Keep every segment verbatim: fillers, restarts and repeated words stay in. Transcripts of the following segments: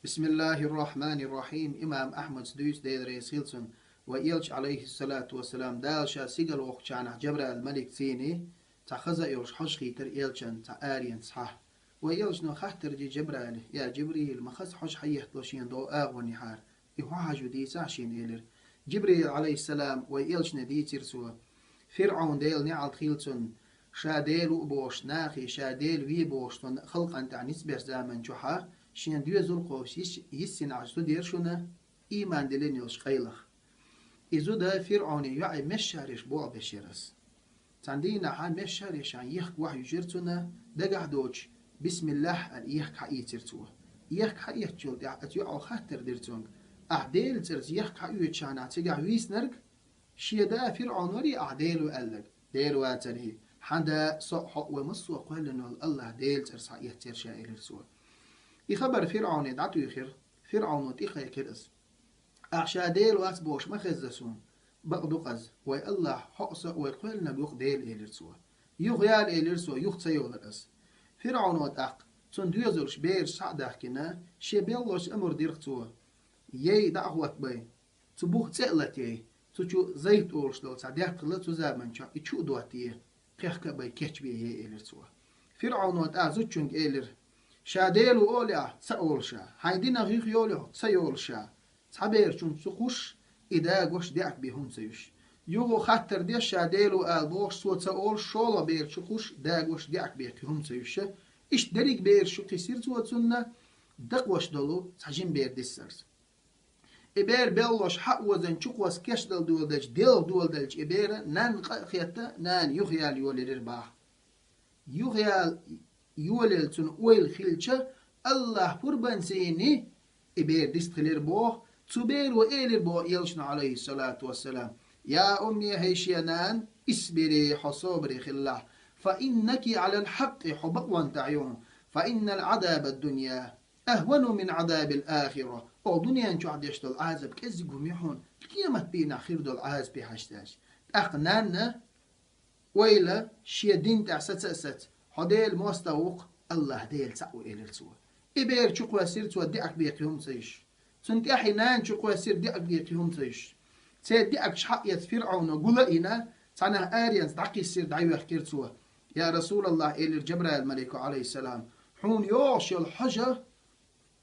بسم الله الرحمن الرحيم. Имам Ахьмада дуьйцу, Дела реза хуьлда цунна, вай Элча, алейхиссалату вассалам, Дала ша сигала воккхучарна Джабраил малик цуьнга цхьа хаза а йолуш хьожа хийтира Элчанна цхьа аренца схьа. Вай Элчано хаттар дира Джабраиле: «Я Джибрил, ма хаза хьожа хьаеттало шена догӀу агӀонехьара, и хьо хьажа дийцахьа шена», — элира. Джибрил, алейхиссалам, вай Элчане дийцира цо: ФирӀавн, Делан неӀалт хуьлда цунна, ша Дела ву а бохуш, нахе ша Дела ве а бохуш, цунна халкъана тӀехь ницкъ беш заман чохь а, шен доьзал кхобуш йис-, йиссина Ӏаш зуда яра шуна, ийман диллина йолуш къайлаха. И зуда ФирӀавне йоӀе месшареш болх беш яра ас. Цхьана дийнахьа месшареш ехка вахь юьжира цунна, дагахь доцуш, бисмиллахь аьлла, ехка хьаийцира цо. Ехка хьаэцначул тӀаьхьа оцу йоӀо хаттар дира цуьнга: «Ахь Делан цӀарца ехка хьаоьцучарна цигахь вийцинарг шен да ФирӀавн варий ахь Дела ву аьлларг?» «Дела вацара». «Хьан да, со а, хьо а, вай массо а кхоьллина волу АллахӀ Делан цӀарца схьаэцнера ша», — элира цо. И хабар ФирӀавне дӀатуьйхира. ФирӀавно тӀекхайкхира ас: «Ахь ша Дела вац бохуш ма хезна суна. Бакъ ду-кх ас, вай АллахӀ, хьо а, со а, вай кхоьллинарг ву-кх Дела», — элира цо. «Юха яла», — элира цо, юха ца йолура ас. ФирӀавно тӀаккха, цуьнан доьзалш, бераш схьа а даьхкина, шен белхалошка амр дира цо: «Яй дӀа а хӀоттабай, цу буха цӀе а латаяй, цу чу зайт олуш долу цхьа детта хилла цу заман чохь, и чу а доттае, кхехка а бай, кечбе яй», — элира цо. ФирӀавно тӀаккха зудчуьнга элира: «Ша Дела ву олий ахь, ца олу ша. Хьайн динах юха йолий хьо, ца йолу ша. Цхьа бер чу кхуссуш, и дагош, деӀка бен хӀума ца юьсуш. Юха хаттар деш, ша Дела ву ала бохуш, цо ца олуш, шолгӀа бер чу кхуссуш, дагош, деӀка бен кхин хӀума ца юьсуш». Иштта дерриг бераш чу кхиссира цо цунна, дакхош долу цхьа жима бер диссарца. И бер белхалошка хьа а озийна, чукхосса кечдала доладелча, делха доладелча и бер нанна къа а хетта, нана юхаяла йолаелира боху. Юхаяла йолаелла цуьнан ойла хилча, АллахӀ пурбанца и бер дистхилира боху. Цу беро элира боху Элчано, алейхиссалату вассалам: «Я умми, хӀей шен нана, исбири, хьо собаре хилалахь, фа иннаки Ӏалал хьакъи, хьо бакъонна тӀехь ю хьуна, фа иннал Ӏазабад дунья ахвану мин Ӏазабил ахира. Оха дуьнен чохь деш долу Ӏазап кӀезиг хӀума ю хьуна, къемат дийнахь хир долу Ӏазапе хьаьжцӀаьш». ТӀаккха нанна ойла шен дин тӀехь саца а саца: «Хьо Делан мостагӀа ву-кх, АллахӀ Дела цхьаъ ву», — элира цо. И бер чукхоьссира цо, деӀка бен кхин хӀума ца юьсуш. Цунна тӀаьхьа и нана чукхоьссира, деӀка бен кхин хӀума ца юьсуш. Церан деӀкаш хьа а эцна, ФирӀавно гулайина, цхьанхьа аренца дӀакхиссира, дӀайоьхкира цо: «Я Расулаллахь, — элира Джабраил малико, алейхиссалам, — хьуна йогӀуш йолу хьожа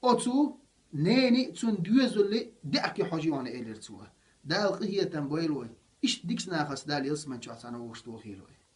оцу нене а, цуьнан доьзале а деӀка хьожа ю хьуна», — элира цо. Дала къинхетам бойла вай. Иштта дикачу нахаца Дала ялсамани чохь цхьаьна вовшахтохийла вай.